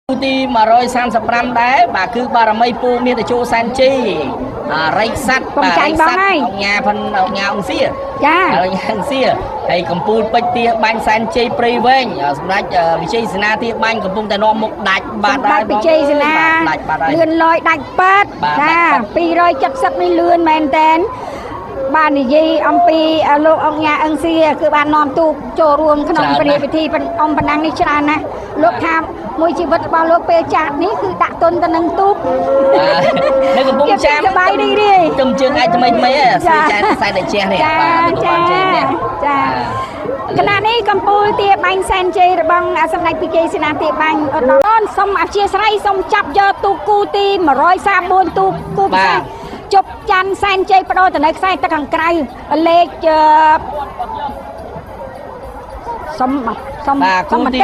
ទី135ដែរ បាទ គឺបារមីពូមានតជោសែនជ័យ អរិយស័ត បាទ រិយស័ត អង្គញាផិន អង្គញាអង្គសៀ ចា អង្គញាអង្គសៀ ហើយកំពូលពេជ្រទាបាញ់សែនជ័យព្រៃវែង សម្ដេចវិជ័យសេនាទាបាញ់កំពុងតែនាំមុខដាច់បាត់ហើយ វិជ័យសេនា ដាច់បាត់ហើយ លឿនលយដាច់ប៉ាត់ ចា 270នេះលឿនមែនតែន។ បាននិយាយអំពីលោកអង្គញាអឹងសៀ គឺបាននាំទូកចូលរួមក្នុងព្រះពិធីអំប៉ុណ្ណឹងនេះច្រើនណាស់។ លោកថាមួយជីវិតរបស់លោកពេលចាស់នេះ គឺដាក់ទុនទៅនឹងទូក នៅកំពង់ចាម សប្បាយរីករាយ ទឹមជើងអាចថ្មីថ្មីស្រីចែសែនតែជះនេះ បាទ ចា ចា។ គណៈនេះ កំពូលទាបាញ់សែនជ័យរបស់សម្ដេចពិជ័យសេនាទាបាញ់ឧត្តម សូមអធិស្ឋាន សូមចាប់យកទូកគូទី134 ទូកគូពិសេសជប់ច័ន្ទសែនជ័យ បដូរទៅនៅខ្សែទឹកខាងក្រៅ លេខសុំសុំ បាទ គូទី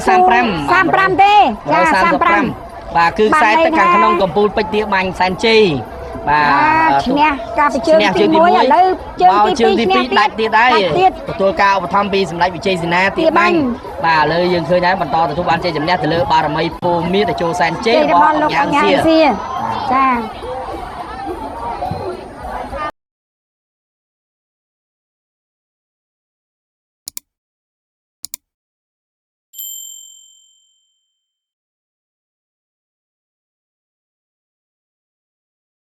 135 35ទេ ចា 35 បាទ គឺខ្សែទឹកខាងក្នុង កំពូលពេជ្រទាបាញ់សែនជ័យ បាទ ឈ្នះការពីជើងទី1 ឥឡូវជើងទី2ឈ្នះ ដាច់ទៀតហើយ ទទួលការឧបត្ថម្ភពីសម្ដេចវិជ័យសេនាទាបាញ់។ បាទ ឥឡូវយើងឃើញហើយ បន្តទទួលបានជ័យជំនះទៅលើបារមីពូមានតជោសែនជ័យរបស់លោកអង្គញាសៀ ចា។